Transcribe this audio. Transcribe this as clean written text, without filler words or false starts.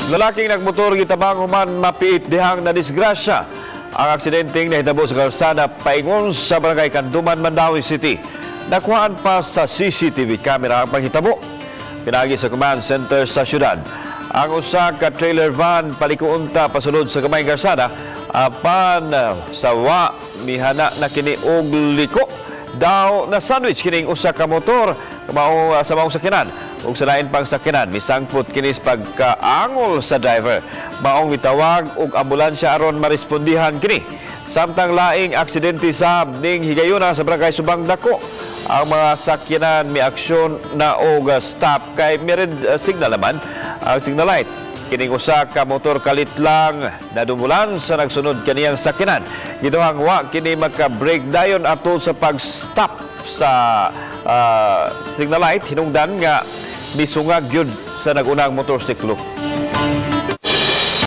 Lalaking nagmotor gitabang human mapiit dihang na disgrasya. Ang aksidenteng nahitabo sa kalsada paingon sa Barangay Canduman, Mandaue City. Nakuhaan pa sa CCTV camera ang panghitabo. Pinagi sa command center sa syudad. Ang usa ka trailer van palikuunta pasulod sa gamay kalsada apan sawa mihana na kini og liko, daw na sandwich kining usa ka motor mao sa maong sakyanan ug sa lain pang sakyanan. Misangpot kini sa pagkaangol sa driver, maong mitawag og ambulansya aron marespondihan kini. Samtang laing aksidente sa ning higayuna sa Barangay Subang Dako, ang mga sakyanan miaksyon na og stop kay mi-red signal naman ang signal light. Kining usa ka motor kalit lang nadumulan sa nagsunod kaniyang sakyanan. Giduhang wa kini maka-brake dayon ato sa pag-stop sa signal light, hinungdan nga misungag gyud sa nagunang motorsiklo.